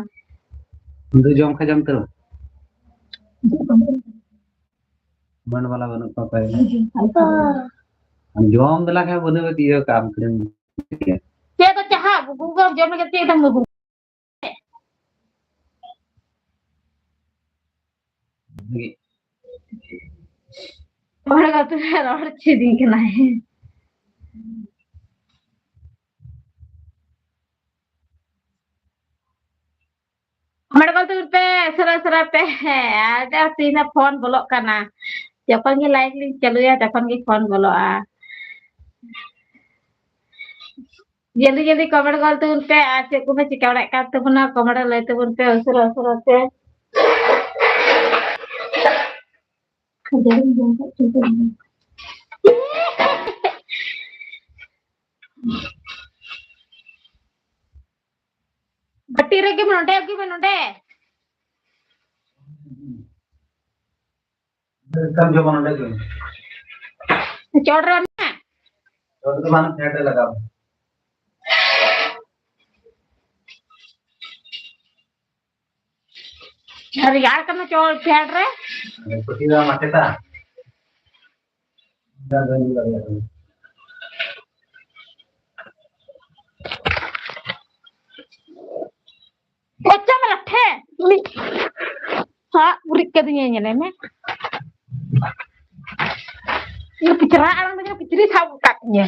ᱫᱩ ᱡᱚᱢ ᱠᱷᱟᱡᱟᱢ ᱛᱟᱹᱨᱩᱵ? ᱢᱟᱹᱱ ᱵᱟᱞᱟ ᱵᱟᱹᱱᱩᱜ ᱠᱚᱣᱟ ᱚᱠᱚᱭ᱾ ᱟᱢ ᱡᱚᱢ ᱫᱮᱞᱟ ᱠᱷᱟᱡ ᱵᱟᱹᱱᱩᱜ ᱤᱭᱟᱹ ᱠᱟᱜ ᱟᱢ ᱠᱷᱟᱹᱲᱤᱢ᱾ ᱪᱮᱫ ᱫᱚ ᱪᱟᱦᱟ ᱜᱩᱜᱩ ᱜᱮ ᱡᱚᱢ ᱞᱟᱹᱜᱤᱫ ᱪᱮᱫ ᱫᱚᱢ ᱜᱩᱜᱩ? ᱦᱚᱲ ᱜᱟᱛᱮ ᱨᱚᱲ ᱪᱮᱫᱤᱧ ᱠᱟᱱᱟᱭ᱾ ᱠᱚᱢᱮᱱᱴ ᱜᱚᱞ ᱛᱟᱵᱚᱱ ᱯᱮ, ᱩᱥᱟᱹᱨᱟ ᱩᱥᱟᱹᱨᱟ ᱛᱮ᱾ ᱦᱮᱸ, ᱟᱨ ᱡᱟ ᱛᱤᱱᱟᱹᱜ ᱯᱷᱳᱱ ᱵᱚᱞᱚᱜ ᱠᱟᱱᱟ, ᱡᱚᱠᱷᱚᱱ ᱜᱮ ᱞᱟᱭᱤᱵᱷ ᱞᱤᱧ ᱪᱟᱹᱞᱩᱭᱟ, ᱛᱚᱠᱷᱚᱱ ᱜᱮ ᱯᱷᱳᱱ ᱵᱚᱞᱚᱜᱼᱟ᱾ ᱡᱚᱞᱫᱤ ᱡᱚᱞᱫᱤ ᱠᱚᱢᱮᱱᱴ ᱜᱚᱞ ᱛᱟᱵᱚᱱ ᱯᱮ, ᱟᱨ ᱪᱮᱫ ᱠᱚᱯᱮ ᱪᱤᱠᱟ ᱵᱟᱲᱟᱭᱮᱫ ᱠᱟᱱ ᱛᱟᱵᱚᱱᱟ, ᱠᱚᱢᱮᱱᱴ ᱨᱮ ᱞᱟᱹᱭ ᱛᱟᱵᱚᱱ ᱯᱮ ᱩᱥᱟᱹᱨᱟ ᱩᱥᱟᱹᱨᱟ ᱛᱮ᱾ ᱵᱟᱹᱴᱤ ᱨᱮᱜᱮ ᱢᱮ, ᱱᱚᱰᱮ ᱟᱹᱜᱩᱭ ᱢᱮ, ᱱᱚᱰᱮ᱾ ᱮᱠᱫᱚᱢ ᱡᱚᱢᱟ ᱱᱚᱰᱮ ᱜᱮ᱾ ᱪᱚᱴ ᱨᱮ ᱢᱮᱱᱟᱜᱼᱟ? ᱪᱚᱴ ᱨᱮ ᱵᱟᱝ, ᱯᱷᱮᱰ ᱨᱮ ᱞᱟᱜᱟᱣ᱾ ᱨᱮᱭᱟᱲ ᱠᱟᱱᱟ ᱪᱚᱴ ᱯᱷᱮᱰ ᱨᱮ᱾ ᱯᱟᱹᱴᱤ ᱫᱚ ᱢᱟᱪᱮᱛᱟ᱾ ᱯᱚᱪᱟ ᱢᱮ ᱞᱟᱴᱷᱮ᱾ ᱩᱱᱤ ᱦᱟᱸᱜ ᱩᱨᱤᱡ ᱠᱟᱹᱫᱤᱧᱟᱭ, ᱧᱮᱞᱮ ᱢᱮ᱾ ᱤᱧ ᱯᱤᱪᱨᱟ ᱟᱲᱟᱝ ᱛᱮᱜᱮ ᱯᱤᱪᱨᱤ ᱥᱟᱵ ᱟᱠᱟᱫ ᱛᱤᱧᱟᱹ᱾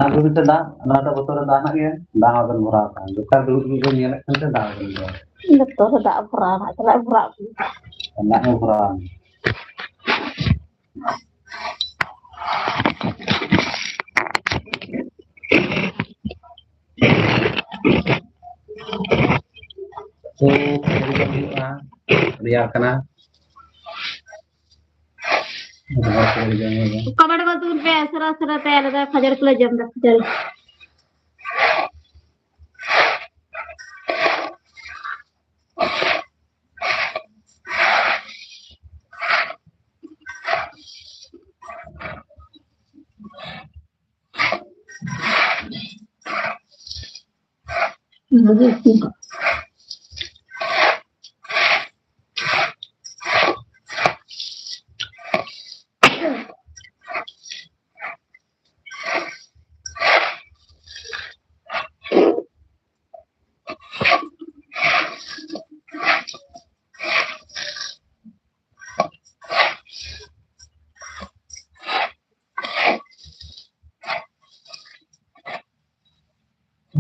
ᱟᱹᱜᱩ ᱢᱮᱥᱮ ᱫᱟᱜ, ᱱᱚᱣᱟ ᱫᱚ ᱵᱚᱛᱚᱞ ᱨᱮ ᱫᱟᱜ ᱦᱮᱱᱟᱜ ᱜᱮᱭᱟ, ᱫᱟᱜ ᱦᱚᱸ ᱵᱟᱵᱮᱱ ᱵᱷᱚᱨᱟᱣ ᱠᱟᱜᱼᱟ᱾ ᱫᱚᱠᱟᱱ ᱫᱩᱲᱩᱵ ᱫᱩᱲᱩᱵ ᱵᱚᱱ ᱧᱮᱞᱮᱫ ᱠᱟᱱ ᱛᱮ ᱫᱟᱜ ᱦᱚᱸ ᱵᱟᱵᱮᱱ ᱵᱷᱚᱨᱟᱣ᱾ ᱡᱚᱛᱚ ᱨᱮ ᱫᱟᱜ ᱵᱷᱚᱨᱟᱣ ᱦᱮᱱᱟᱜ, ᱪᱟᱞᱟᱜ ᱵᱷᱚᱨᱟᱣ ᱟᱹᱜᱩ᱾ ᱫᱟᱜ ᱦᱚᱸ ᱵᱷᱚᱨᱟᱣ ᱢᱮ᱾ ᱛᱚ, ᱠᱷᱟᱹᱡᱟᱹᱲᱤ ᱡᱚᱢ ᱦᱩᱭᱩᱜᱼᱟ, ᱨᱮᱭᱟᱲ ᱠᱟᱱᱟ᱾ ᱨᱚᱦᱚᱲ ᱠᱷᱟᱹᱡᱟᱹᱲᱤ ᱡᱚᱢ ᱦᱩᱭᱩᱜᱼᱟ᱾ ᱠᱚᱢᱮᱱᱴ ᱜᱚᱫ ᱛᱟᱵᱚᱱ ᱯᱮ, ᱩᱥᱟᱹᱨᱟ ᱩᱥᱟᱹᱨᱟ ᱛᱮ, ᱟᱞᱮ ᱫᱚ ᱠᱷᱟᱹᱡᱟᱹᱲᱤ ᱠᱚᱞᱮ ᱡᱚᱢ ᱮᱫᱟ, ᱠᱷᱟᱹᱡᱟᱹᱲᱤ᱾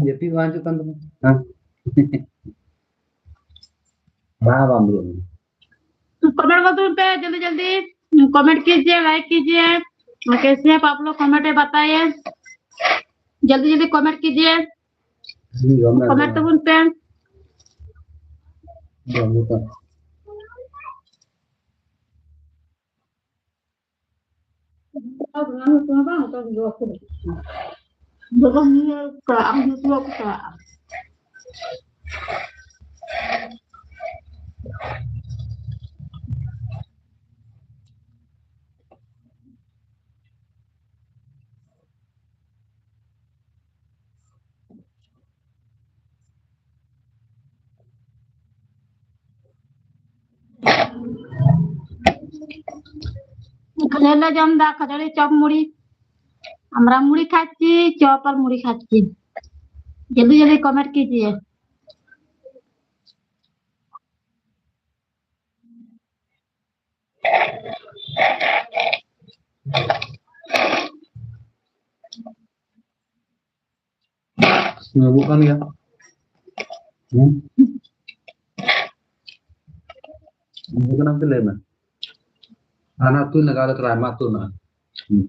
ᱡᱟᱹᱯᱤᱫ ᱵᱟᱝ ᱦᱤᱡᱩᱜ ᱠᱟᱱ ᱛᱟᱢᱟ? ᱦᱮᱸ᱾ ᱵᱟᱝ, ᱵᱟᱝ ᱫᱩᱲᱩᱵ ᱠᱟᱱᱟ᱾ कमेंट मत उन पे, जल्दी जल्दी कमेंट कीजिए, लाइक कीजिए। कैसे हैं आप लोग, कमेंट में बताइए। जल्दी जल्दी कमेंट कीजिए, ᱦᱩᱸ, ᱡᱚᱢ ᱢᱮ, ᱠᱚᱢᱮᱱᱴ ᱡᱚᱢ ᱢᱮ᱾ ᱛᱟᱵᱚᱱ ᱯᱮ᱾ ᱡᱚᱢ ᱢᱮ ᱛᱚ᱾ ᱠᱷᱟᱹᱡᱟᱹᱲᱤ ᱞᱮ ᱡᱚᱢ ᱫᱟ, ᱠᱷᱟᱹᱡᱟᱹᱲᱤ, ᱪᱚᱯ, ᱢᱩᱲᱤ। हमरा मुड़ी खाची, चौपल मुड़ी खाची। जल्दी जल्दी कमेंट कीजिए। ᱧᱟᱢᱚᱜ ᱠᱟᱱ ᱜᱮᱭᱟ᱾ ᱦᱩᱸ᱾ ᱧᱟᱢᱚᱜ ᱠᱟᱱᱟ ᱠᱤ ᱞᱟᱹᱭ ᱢᱮ᱾ ᱦᱟᱱᱟ ᱟᱹᱛᱩ ᱨᱮᱱᱟᱜ ᱟᱞᱮ ᱛᱚᱨᱟ ᱟᱭᱢᱟ ᱟᱹᱛᱩ ᱢᱮᱱᱟᱜᱼᱟ᱾ ᱦᱩᱸ᱾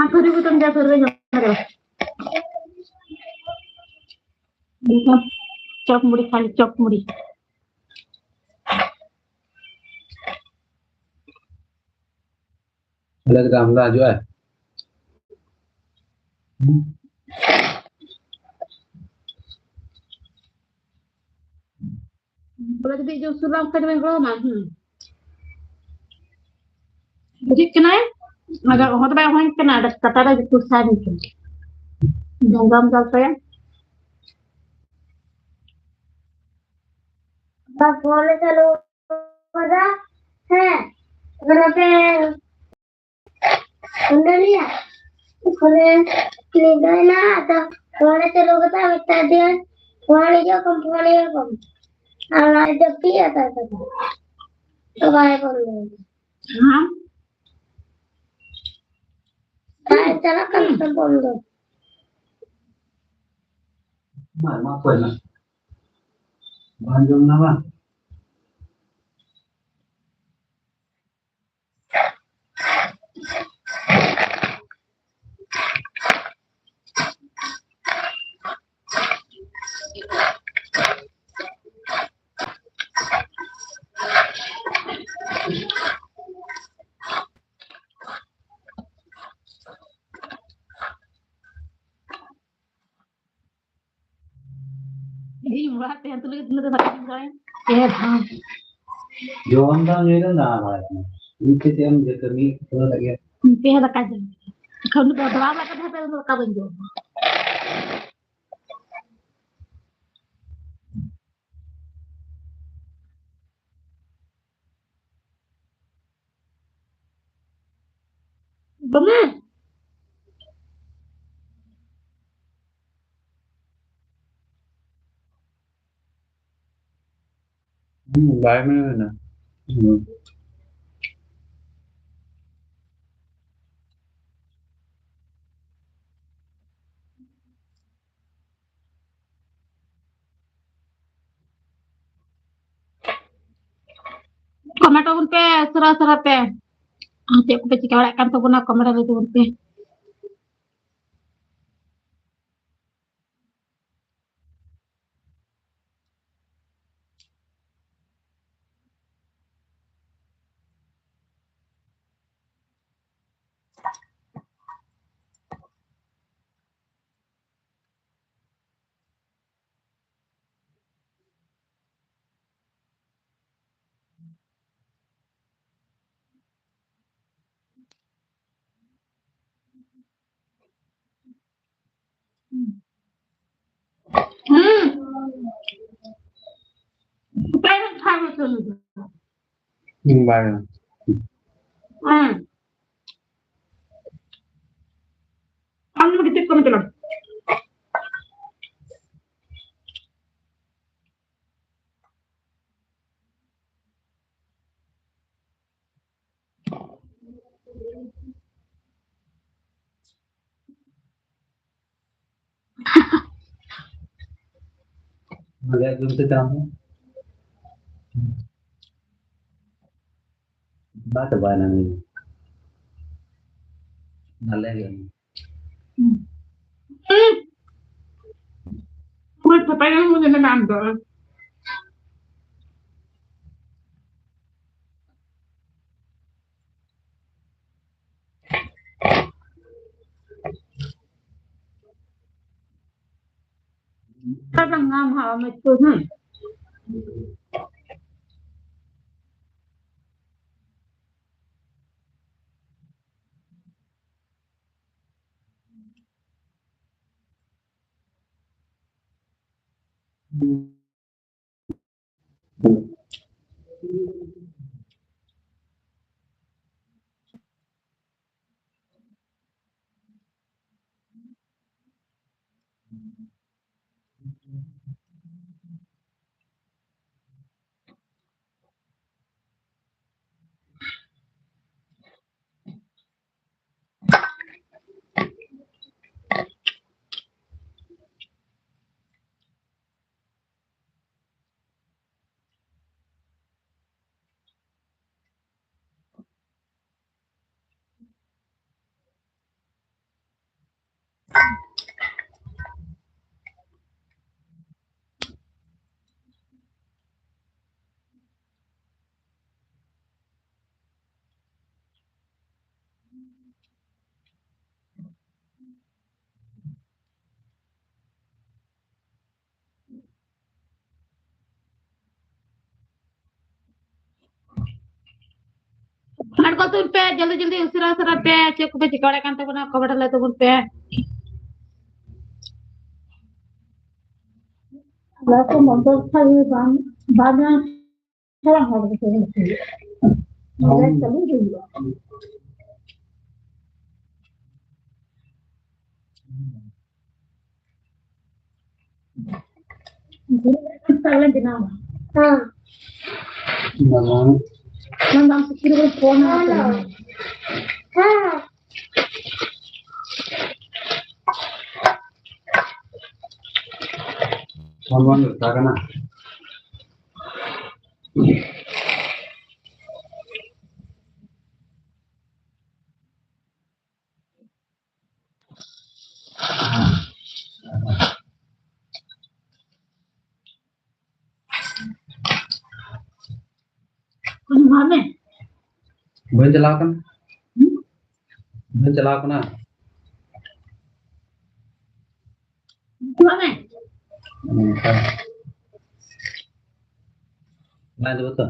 ᱟᱨ ᱠᱷᱟᱹᱡᱟᱹᱲᱤ ᱠᱚ ᱛᱟᱢ ᱡᱟ ᱥᱟᱹᱨᱩ ᱧᱟᱢ ᱠᱟᱫᱟ᱾ ᱪᱚᱯ ᱢᱩᱲᱤ ᱠᱷᱟᱞᱤ ᱪᱚᱯ ᱢᱩᱲᱤ᱾ ᱟᱞᱮ ᱜᱮ ᱟᱢᱫᱟ ᱦᱤᱡᱩᱜᱼᱟ᱾ ᱵᱚᱞᱮ ᱡᱩᱫᱤ ᱡᱳᱨ ᱥᱩᱨ ᱞᱟᱢ ᱠᱷᱟᱡ ᱫᱚᱧ ᱜᱚᱲᱚ ᱟᱢᱟ, ᱦᱩᱸ᱾ ᱦᱤᱡᱩᱜ ᱠᱟᱱᱟᱭ, ᱟᱫᱚ ᱦᱚᱦᱚ ᱫᱚ ᱵᱟᱭ ᱦᱚᱦᱚᱧ ᱠᱟᱱᱟ, ᱟᱫᱚ ᱠᱟᱴᱟ ᱨᱮ ᱡᱩᱛᱩ ᱥᱟᱭ ᱦᱩᱭ ᱠᱟᱱᱟ᱾ ᱫᱚᱸᱜᱟᱢ ᱫᱟᱞ ᱛᱟᱭᱟ᱾ ᱵᱟ ᱯᱷᱳᱱ ᱮ ᱪᱟᱹᱞᱩ ᱠᱟᱫᱟ᱾ ᱦᱮᱸ, ᱟᱫᱚ ᱱᱚᱛᱮ ᱚᱸᱰᱮ ᱞᱟᱹᱭᱟ, ᱯᱷᱳᱱᱮ ᱧᱤᱫᱟᱹᱭᱮᱱᱟ, ᱟᱫᱚ ᱯᱷᱳᱱᱮ ᱪᱟᱹᱞᱩ ᱠᱟᱫᱟ, ᱢᱮᱛᱟ ᱫᱮᱭᱟ, "ᱯᱷᱳᱱ ᱦᱤᱡᱩᱜ ᱠᱟᱱ, ᱯᱷᱳᱱ ᱦᱤᱡᱩᱜ ᱠᱟᱱ᱾" ᱟᱨ ᱚᱱᱟ ᱡᱟᱹᱯᱤᱫ ᱟᱠᱟᱫ ᱛᱟᱠᱚ᱾ ᱛᱚ ᱵᱟᱭ ᱯᱷᱳᱱ ᱞᱮᱫᱟ᱾ ᱦᱮᱸ? ᱵᱟᱭ ᱪᱟᱞᱟᱜ ᱠᱟᱱ ᱛᱟᱦᱮᱸ ᱯᱷᱳᱱ ᱫᱚ᱾ ᱢᱟ, ᱢᱟ, ᱚᱠᱚᱭ ᱱᱟ? ᱵᱟᱝ ᱡᱚᱢ ᱱᱟ ᱵᱟᱝ? ᱤᱧ ᱚᱲᱟᱜ ᱛᱟᱦᱮᱸ ᱛᱩᱞᱩᱡ ᱛᱤᱱᱟᱹᱜ ᱫᱚ ᱫᱟᱠᱟ ᱡᱚᱢ ᱠᱟᱹᱫᱟᱹᱧ᱾ ᱮ ᱵᱷᱟᱭ᱾ ᱡᱚᱢ ᱫᱚ ᱧᱩᱭ ᱫᱚ ᱱᱟ ᱵᱟᱲᱟᱭ ᱠᱟᱱᱟ᱾ ᱤᱧ ᱛᱮ ᱪᱮᱫ ᱮᱢ ᱡᱚᱛᱚ ᱢᱤᱫ ᱠᱟᱹᱴᱩᱵ ᱨᱮᱜᱮ᱾ ᱤᱧ ᱛᱮᱦᱚᱸ ᱫᱟᱠᱟ ᱡᱚᱢ᱾ ᱮᱠᱷᱚᱱ ᱫᱚ ᱫᱚᱦᱲᱟ ᱫᱟᱠᱟ ᱛᱟᱦᱮᱸ ᱛᱩᱞᱩᱡ ᱫᱚ ᱫᱟᱠᱟ ᱵᱟᱹᱧ ᱡᱚᱢᱟ᱾ ᱫᱚᱢᱮ᱾ ᱦᱩᱸ, ᱵᱟᱭ ᱢᱮᱱ ᱞᱮᱱᱟ᱾ ᱦᱩᱸ᱾ ᱠᱚᱢᱮᱱᱴ ᱛᱟᱵᱚᱱ ᱯᱮ ᱥᱟᱨᱟ ᱥᱟᱨᱟ ᱛᱮ᱾ ᱟᱨ ᱪᱮᱫ ᱠᱚᱯᱮ ᱪᱤᱠᱟᱹ ᱵᱟᱲᱟᱭᱮᱫ ᱠᱟᱱ ᱛᱟᱵᱚᱱᱟ, ᱠᱚᱢᱮᱱᱴ ᱨᱮ ᱞᱟᱹᱭ ᱛᱟᱵᱚᱱ ᱯᱮ᱾ Hmm. Bye. Hmm. Ano ba dito ko matulog? Mali ang gunti tamo. Bata ba nang mali ang Hmm. Uy, patayan mo na naman doon. Parang nga, mahal ito, hmm. ᱟᱬᱜᱚ ᱛᱟᱵᱚᱱ ᱯᱮ, ᱡᱚᱞᱫᱤ ᱡᱚᱞᱫᱤ, ᱩᱥᱟᱹᱨᱟ ᱩᱥᱟᱹᱨᱟ ᱯᱮ᱾ ᱪᱮᱫ ᱠᱚᱯᱮ ᱪᱤᱠᱟᱹ ᱵᱟᱲᱟᱭ ᱠᱟᱱ ᱛᱟᱵᱚᱱᱟ, ᱠᱷᱚᱵᱚᱨ ᱞᱟᱹᱭ ᱛᱟᱵᱚᱱ ᱯᱮ᱾ ᱞᱟᱹᱴᱩ ᱢᱚᱴᱚᱨ ᱠᱷᱟᱱ ᱵᱟᱝ, ᱵᱟᱝ ᱧᱟᱢ ᱦᱚᱲ ᱫᱚᱠᱚ ᱦᱩᱭᱩᱜᱼᱟ᱾ ᱢᱚᱵᱟᱭᱤᱞ ᱪᱟᱹᱞᱩ ᱦᱩᱭᱩᱜᱼᱟ᱾ ᱜᱩᱨᱩ ᱛᱟᱦᱞᱮ ᱵᱮᱱᱟᱣᱟ᱾ ᱦᱮᱸ᱾ ᱵᱟᱝ᱾ ᱵᱟᱝ, ᱵᱟᱝ, ᱥᱩᱠᱨᱤ ᱵᱚᱱ ᱯᱷᱳᱱᱟ᱾ ᱦᱮᱸ᱾ ᱯᱷᱳᱱ ᱵᱟᱝ ᱫᱚᱨᱠᱟᱨ ᱠᱟᱱᱟ᱾ ᱠᱩᱧ ᱮᱢᱟᱜ ᱢᱮ᱾ ᱵᱟᱹᱧ ᱪᱟᱞᱟᱣ ᱠᱟᱱᱟ᱾ ᱦᱩᱸ? ᱵᱟᱹᱧ ᱪᱟᱞᱟᱣ ᱠᱟᱱᱟ᱾ ᱮᱢᱟᱜ ᱢᱮ᱾ ᱚᱱᱠᱟ᱾ ᱵᱟᱭ ᱫᱩᱲᱩᱵ ᱛᱚ?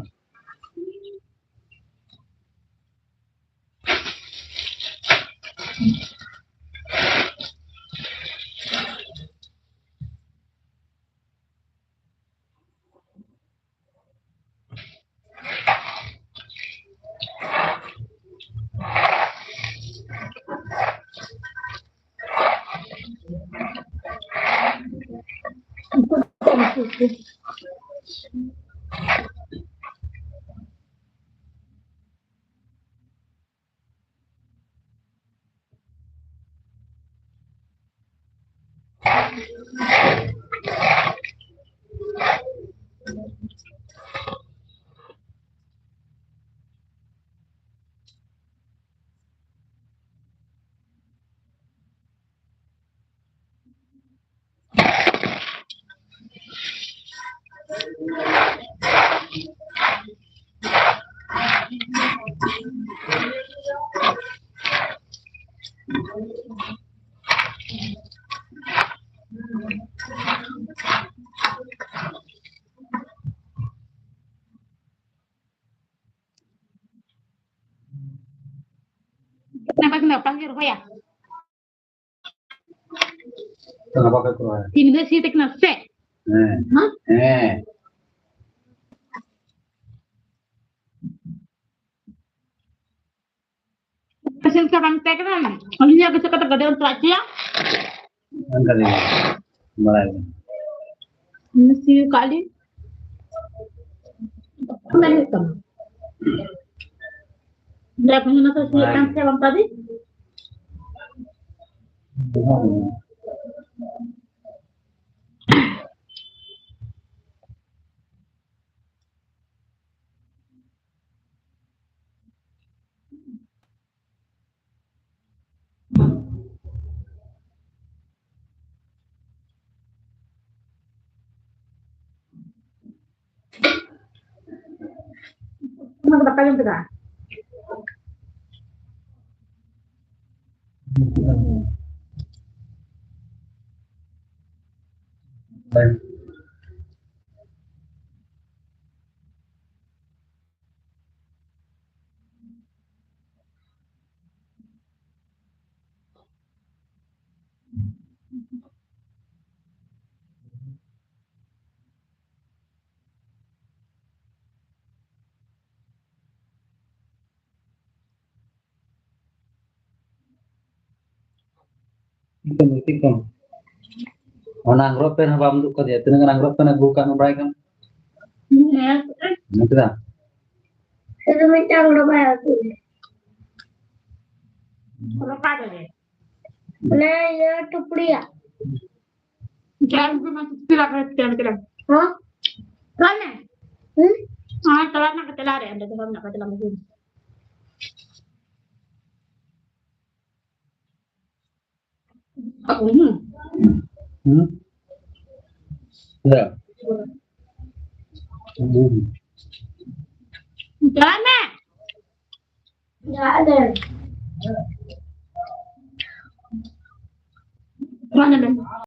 ᱜᱟᱯᱟ ᱜᱮ ᱨᱚᱦᱚᱭᱟ᱾ ᱛᱚ ᱜᱟᱯᱟ ᱠᱷᱚᱡ ᱠᱚ ᱨᱚᱦᱚᱭᱟ᱾ ᱛᱤᱱ ᱫᱚ ᱥᱤ ᱛᱟᱹᱠᱤᱱᱟ ᱥᱮ? ᱦᱮᱸ᱾ ᱦᱮᱸ? ᱦᱮᱸ᱾ ᱪᱮᱫ ᱞᱮᱠᱟ ᱵᱟᱝ ᱛᱟᱦᱮᱸ ᱠᱟᱱᱟ? ᱟᱹᱞᱤᱧᱟᱜ ᱜᱮ ᱪᱮᱫ ᱠᱟᱛᱮ ᱜᱟᱹᱰᱤ ᱵᱚᱱ ᱪᱟᱞᱟᱜ ᱦᱚᱪᱚᱭᱟ? ᱚᱱᱠᱟ ᱛᱮᱜᱮ ᱵᱟᱲᱟᱭ ᱜᱮ᱾ ᱤᱧ ᱥᱤ ᱠᱟᱜ ᱞᱤᱧ᱾ ᱢᱮᱱ ᱦᱩᱭᱩᱜ ᱛᱟᱢᱟ᱾ ᱞᱟᱹᱭ ᱠᱚ ᱦᱩᱭᱱᱟ ᱛᱚ, ᱥᱤ ᱠᱟᱱ ᱥᱮ ᱵᱟᱝ ᱛᱟᱵᱤ? ᱚᱱᱟ ᱫᱚ ᱫᱟᱠᱟ ᱡᱚᱢ ᱠᱮᱫᱟ? ᱚᱱᱟ ᱟᱝᱨᱚᱵ ᱯᱮᱱ ᱦᱚᱸ ᱵᱟᱢ ᱩᱫᱩᱜ ᱠᱟᱫᱮᱭᱟ᱾ ᱛᱤᱱᱟᱹᱜ ᱜᱟᱱ ᱟᱝᱨᱚᱵ ᱯᱮᱱ ᱟᱹᱜᱩ ᱠᱟᱜ ᱢᱮ, ᱵᱟᱲᱟᱭ ᱠᱟᱱ? ᱦᱮᱸ᱾ ᱧᱮᱞ ᱠᱮᱫᱟ? ᱥᱩᱫᱷᱩ ᱢᱤᱫᱴᱟᱝ ᱟᱝᱨᱚᱵ ᱟᱹᱜᱩ ᱞᱮᱫᱟ᱾ ᱚᱱᱟ ᱤᱭᱟᱹ ᱴᱩᱯᱲᱤᱭᱟᱜ᱾ ᱦᱮᱸ? ᱦᱮᱸ, ᱪᱟᱞᱟᱜ ᱢᱮ᱾ ᱦᱩᱸ? ᱦᱮᱸ, ᱪᱟᱞᱟᱜ ᱢᱮ, ᱪᱟᱞᱟᱜ ᱨᱮ, ᱚᱸᱰᱮ ᱫᱚ ᱵᱟᱢ ᱪᱟᱞᱟᱜ ᱠᱟᱱᱟ᱾ ᱦᱩᱸ? ᱦᱩᱸ? ᱦᱩᱸ᱾ ᱪᱟᱞᱟᱜ ᱢᱮ᱾ ᱪᱟᱞᱟᱜ ᱢᱮ᱾